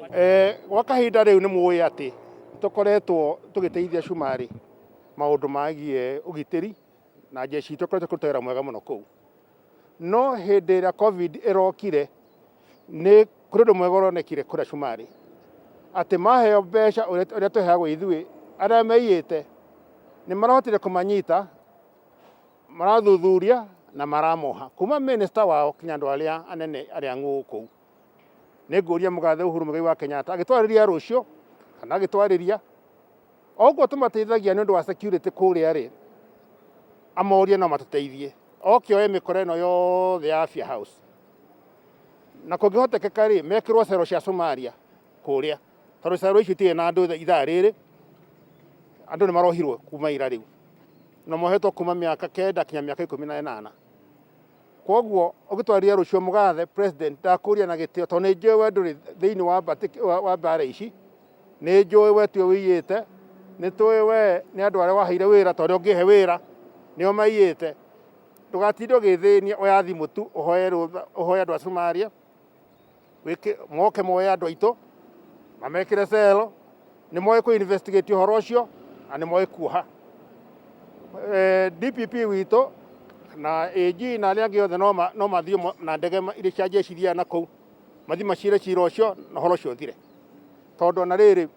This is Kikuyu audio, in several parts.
Gwa kahinda rĩu nĩ mũĩ atĩ tũkoretwo tũgĩteithia Cumarĩ maũndũ megiĩ ũgitĩri na jeshi itũ ĩkoretwo ĩkĩruta wĩra mwega mũno kũu. No hĩndĩ ĩrĩa Covid ĩrokire nĩ kũrĩ ũndũ mwega ũronekire kũrĩa Cumarĩ atĩ maheo mbeca ũrĩa tũheagwo ithuĩ arĩa meiyĩte nĩ marahotire kũmanyita, marathuthuria na maramoha kuma minister wao kinya andũ arĩa anene arĩa ng'ũũ kũu. Nĩ ngũria mũgathe Uhuru Muigai wa Kenyatta agĩtwarĩria rũciũ kana agĩtwarĩria o ũguo tũmateithagia nĩ ũndũ wa security kũrĩa rĩ, amorie no matũteithie oke oe mĩkora ĩno yothe ya Afya House na kũngĩhotekeka rĩ mekĩrwo cero cia Somalia kũrĩa tondũ cero icio itirĩ na andũ ithaa rĩrĩ, andũ nĩ marohirwo kuma ira rĩu na mohetwo kuma mĩaka 9 kinya mĩaka 18. Koguo ũgĩtwarĩria rũciũ mũgathe president ndakũria na gĩtĩo tondũ nĩ njũĩ we ndũrĩ thĩinĩ wa wa mbara ici, nĩ njũĩ we tiwe wĩiyĩte, nĩ tũĩ we nĩ andũ arĩa waheire wĩra tondũ arĩa ũngĩhe wĩra nĩo maiyĩte. Ndũgatinde ũgĩthĩnia oya thimũ tu ũhoe rũtha ũhoe andũ a Somalia wĩke moke moe andũ aitũ mamekĩre cell, nĩ moĩ kũ investigate ũhoro ũcio na nĩ moĩ kuoha. DPP witũ na AG na arĩa angĩ othe no mathiĩ na ndege iria cia jeshi ithiaga na kũu mathiĩ macire cira ũcio na ũhoro ũcio ũthire. Tondũ ona rĩrĩ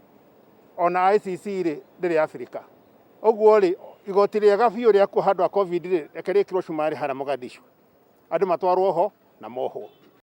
ona ICC rĩ ndĩrĩ Africa. Ũguo rĩ igoti rĩega biũ rĩa kuoha andũ a Covid rĩ reke rĩkĩrwo cumarĩ harĩa Mogadishu. Andũ matwarwo ho na mohwo.